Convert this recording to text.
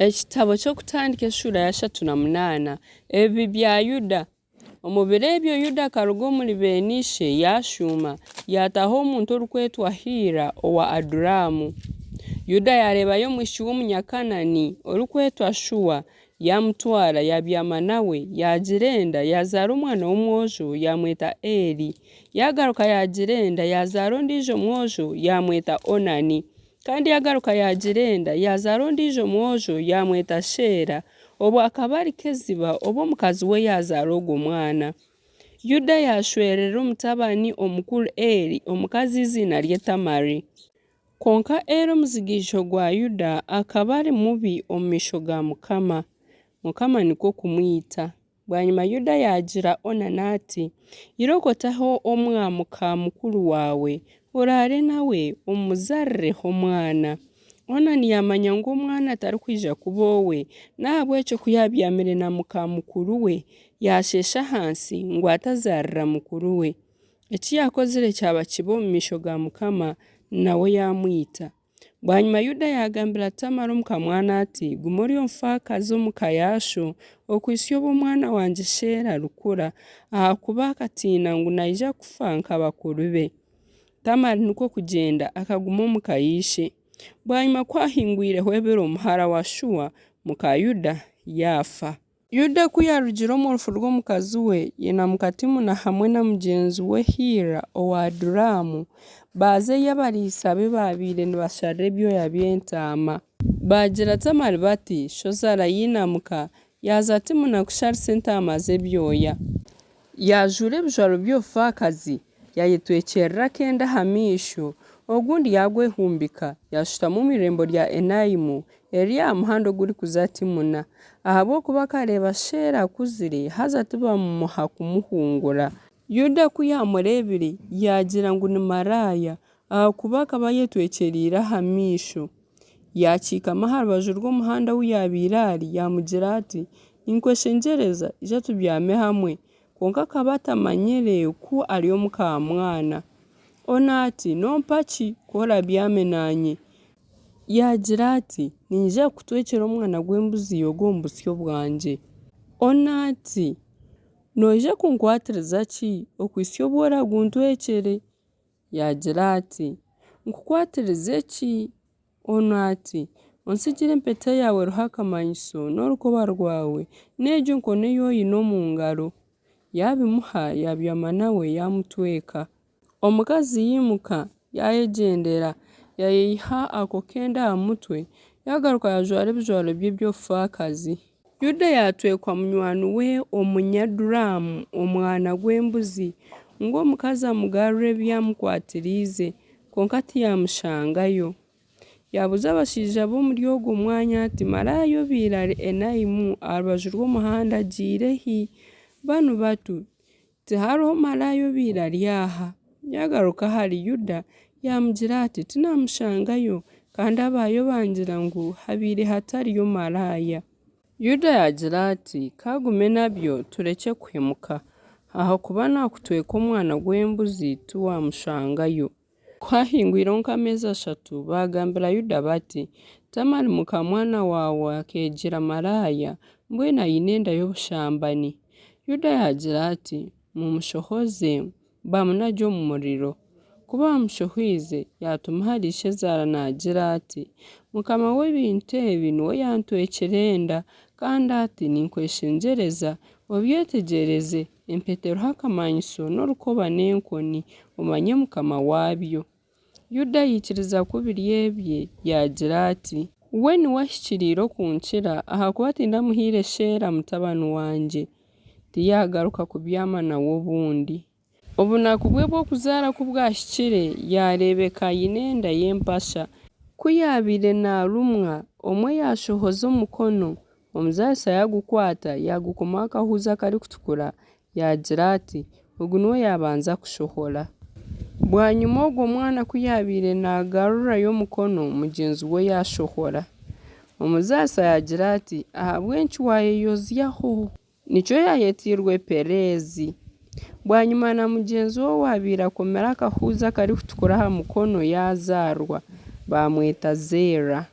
Ekitabo ky'Okutandika eshuura ya 38. Ebibi bya Yuda. Omu biro ebyo Yuda akaruga omuri beene ishe, yaashuuma, yaataaha ow'omuntu orikwetwa Hiira owa Adulaamu. Yuda yaareebayo omwishiki w'Omunyakanaani orikwetwa Shua, yaamutwara, yaabyama nawe, yaagira enda, yaazaara omwana w'omwojo, yaamweta Eeri. Yaagaruka yaagira enda, yaazaara ondiijo mwojo, yaamweta Onani. Kandi yaagaruka yaagira enda, yaazaara ondiijo mwojo, yaamweta Sheela. Obwo akaba ari Keziba obu omukazi we yaazaara ogwo mwana. Yuda yaashwerera omutabani omukuru Eeri omukazi eiziina rye Tamari. Kwonka Eeri omujigaijo gwa Yuda akaba ari mubi omu maisho ga Mukama, Mukama nikwo kumwita. Bwanyima Yuda yaagira Onani ati, Irooko otahe omwa muka mukuru waawe, oraare nawe, omuzaarireho omwana. Onani yaamanya ngu omwana atarikwija kuba owe, n'ahabw'ekyo ku yaabyamire na muka mukuru we, yaasheesha ahansi ngu atazaarira mukuru we. Eki yaakozire kyaba kibi omu maisho ga Mukama, nawe yaamwita. Bwanyima Yuda yaagambira Tamari omukaamwana ati, Guma ori omufaakazi omu ka ya sho, okuhitsya obu omwana wangye Sheela arikura, ahakuba akatiina ngu naija kufa nka bakuru be. Tamari nikwo kugyenda akaguma omu ka ya ishe. Bwanyima ku haahingwireho ebiro, muhara wa Shua, muka Yuda, yaafa. Yuda ku yaarugire omu rufu rw'omukazi we, yainamuka Timuna hamwe na mugyenzi we Hiira owa Adulaamu, baaza ei abariisa be baabaire nibasharira ebyoya by'entaama. Baagira Tamari bati, Shozaara yainamuka, yaaza Timuna kusharisa entaama ze ebyoya. Yaajuura ebijwaro by'obufaakazi, yaayetwekyerera akenda aha maisho, ogundi yaagwehumbika, yaashutama omu irembo rya Enaimu, eriri aha muhanda ogurikuza Timuna, ahabw'okuba akareeba Sheela akuzire, haza tibamumuha kumuhungura. Yuda ku yaamureebire, yaagira ngu ni maraaya, ahakuba akaba ayetwekyereire aha maisho. Yaakiikama aha rubaju rw'omuhanda ahu yaabaire ari, yaamugira ati, Ninkweshengyereza, ija tubyame hamwe. Kwonka akaba atamanyire ku ari omukaamwana. Onu ati, Nompa ki, ku orabyame naanye? Yaagira ati, Niinyija kukutwekyera omwana gw'embuzi ogw'omu busyo bwangye. Onu ati, Noija kunkwatiriza ki, okuhitsya obu oraguntwekyere? Yaagira ati, Nkukwatirize ki? Onu ati, Ontsigire empeta yaawe eriho akamanyiso n'orukoba rwawe n'egyo nkoni ei oine omu ngaro. Yaabimuha, yaabyama nawe, yaamutweka. Omukazi yaimuka, yaayegyendera, yaayeyiha ako kenda aha mutwe, yaagaruka yaajwara ebijwaro bye eby'obufaakazi. Yuda yaatwekwa munywani we Omunyadulaamu omwana gw'embuzi, ngu omukazi amugarure ebi amukwatiriize, kwonka tiyaamushangayo. Yaabuuza abashaija b'omuri ogwo mwanya ati, Maraaya obaire ari Enaimu aha rubaju rw'omuhanda agiire hi? Banu bati, Tihariho maraaya obaire ari aha. Yaagaruka ahari Yuda, yaamugira ati, Tinaamushangayo, kandi abaayo bangira ngu habaire hatariyo maraaya. Yuda yaagira ati, K'agume nabyo, turekye kuhemuka, ahakuba naakutweka omwana gw'embuzi tiwaamushangayo. Ku haahingwireho nk'ameezi ashatu, baagambira Yuda bati, Tamari muka mwana waawe akeegira maraaya, mbwenu aine enda y'obushambani. Yuda yaagira ati, Mumushohoze, bamunagye omu muriro. Ku baamushohoize, yaatuma ahari ishezaara naagira ati, Mukama w'ebintu ebi niwe yantwekire enda, kandi ati, Ninkweshengyereza, obyetegyereze, Empeta eriho akamanyiso n'orukoba n'enkoni, omanye mukama waabyo. Yuda yaikiriza ku biri ebye, yaagira ati. We niwe ahikiriire okunkira, ahakuba tindamuhaire Sheela mutabani wangye. Tiyaagaruka kubyama nawe obundi. Obunaku bwe bw'okuzaara ku bwahikire, yaareebeka aine enda y'empasha. Ku yaabaire naarumwa, omwe yaashohoza omukono, Omuzaarisa yaagukwata, yaagukomaho akahuuzi akarikutukura, yaagira ati, Ogu niwe yaabanza kushohora. Bwanyima ogwo mwana ku yaabaire naagarurayo omukono, mugyenzi we yaashohora. Omuzaarisa yaagira ati, Ahabw'enki waayeyozyaho? Nikyo yaayeteirwe Pereezi. Bwanyima na mugyenzi we owaabaire akomire akahuuzi akarikutukura aha mukono yaazaarwa, baamweta Zeera.